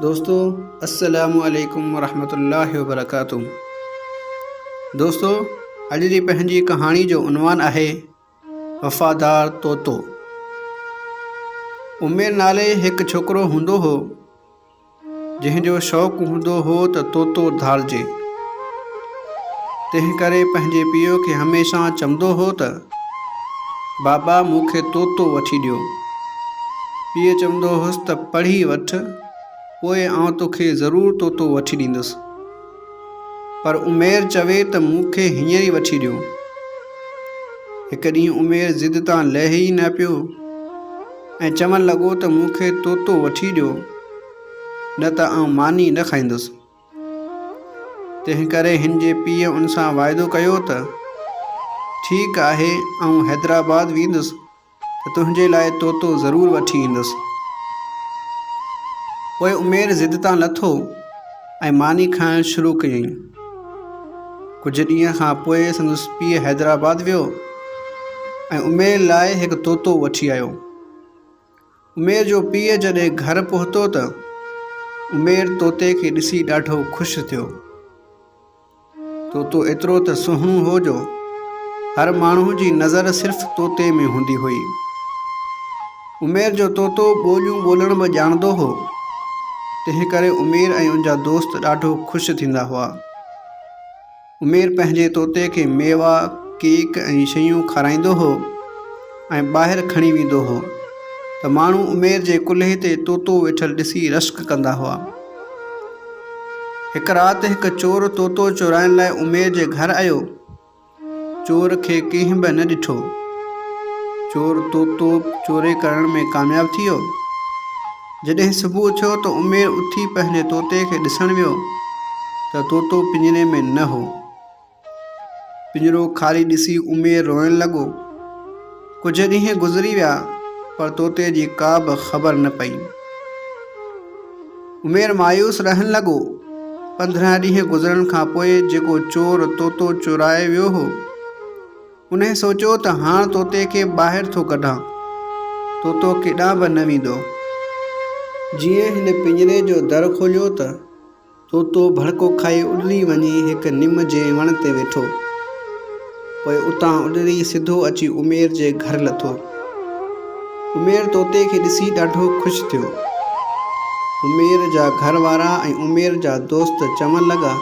دوستو السلام عليڪم ورحمة الله وبرڪاته دوستو اڄ جي پنهنجي ڪهاڻي جو عنوان آهي وفادار طوطو عمير نالي هڪ ڇوڪرو هوندو هو جنهن جو شوق هوندو هو ته طوطو ڌارجي. تنهن ڪري پنهنجي پيء کي هميشه چوندو هو ته، بابا مون کي طوطو وٺي ڏيو. پيء چوندو هوس ته پڙهي وٺ، پوء آئون توکي ضرور طوطو وٺي ڏيندس. پر عمير چوي ته مون کي هينئر ئي وٺي ڏيو. هڪ ڏينهن عمير ضد تان لهي ئي نه پيو. ۽ چوڻ لڳو ته مون کي طوطو وٺي ڏيو نه ته آئون ماني نه کائيندس. تنهن ڪري هن جي پيء ان سان واعدو ڪيو ته ٺيڪ آهي آئون حيدرآباد ويندس ته تنهنجي لاء طوطو ضرور وٺي ايندس. پوء عمير ضد تان لٿو ۽ ماني کائڻ شروع ڪيائين. ڪجهه ڏينهن کان پوء سندس پيء حيدرآباد ويو ۽ عمير لاء هڪ طوطو وٺي آيو. عمير جو پيء جڏهن گهر پهتو ته عمير طوطي کي ڏسي ڏاڍو خوش ٿيو. طوطو ايترو ته سهڻو هو جو هر ماڻهو جي نظر صرف طوطي ۾ هوندي هئي. عمير جو طوطو ٻوليون ٻولڻ به ڄاڻندو هو، تنهن ڪري عمير ۽ ان جا دوست ڏاڍو خوش ٿيندا هئا. عمير پنهنجي طوطي کي ميوا، ڪيڪ ۽ شيون کارائيندو هو ۽ ٻاهر کڻي ويندو هو ته ماڻهو عمير جي ڪلهي تي طوطو ويٺل ڏسي رشڪ ڪندا هئا. هڪ رات هڪ چور طوطو چورائڻ لاء عمير جي گهر آيو. چور کي ڪنهن به نه ڏٺو. چور طوطو چوري ڪرڻ ۾ ڪامياب ٿي ويو. جڏهن صبح ٿيو ته عمير اٿي پنهنجي طوطي کي ڏسڻ ويو ته طوطو پڃري ۾ نه هو. پڃرو خالي ڏسي عمير روئڻ لڳو. ڪجهه ڏينهن گذري ويا پر طوطي جي ڪا به خبر نه پئي. عمير مايوس رهڻ لڳو. 15 ڏينهن گذرڻ کان پوء جيڪو چور طوطو چورائي ويو هو، انهي سوچيو ته هاڻ طوطي کي ٻاهر ٿو ڪڍان، طوطو ڪيڏانهن به نه ويندو. جيئن هن پڃري جو در کوليو ته طوطو ڀڙڪو کائي اڏري وڃي هڪ نم جي وڻ تي ويٺو. پوء اتان اڏري سڌو اچي عمير جي گهر لٿو. عمير طوطي کي ڏسي ڏاڍو خوش ٿيو. عمير جا گهر وارا ۽ عمير جا دوست چوڻ لڳا،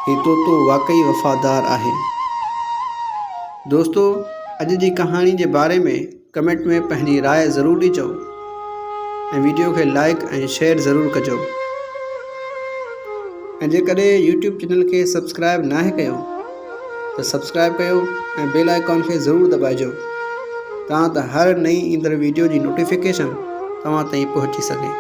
هي طوطو واقعي وفادار آهي. دوستو اڄ جي ڪهاڻي جي باري ۾ ڪمينٽ ۾ پنهنجي راء ضرور ڏجو ۽ ويڊيو کي لائڪ ۽ شيئر ضرور ڪجو ۽ جيڪڏهن يوٽيوب چينل کي سبسڪرائب ناهي ڪيو ته سبسڪرائب ڪيو ۽ بيل آئيڪان کي ضرور دٻائجو تان ته هر نئين ايندڙ ويڊيو جي نوٽيفڪيشن توهان تائين پهچي سگهي.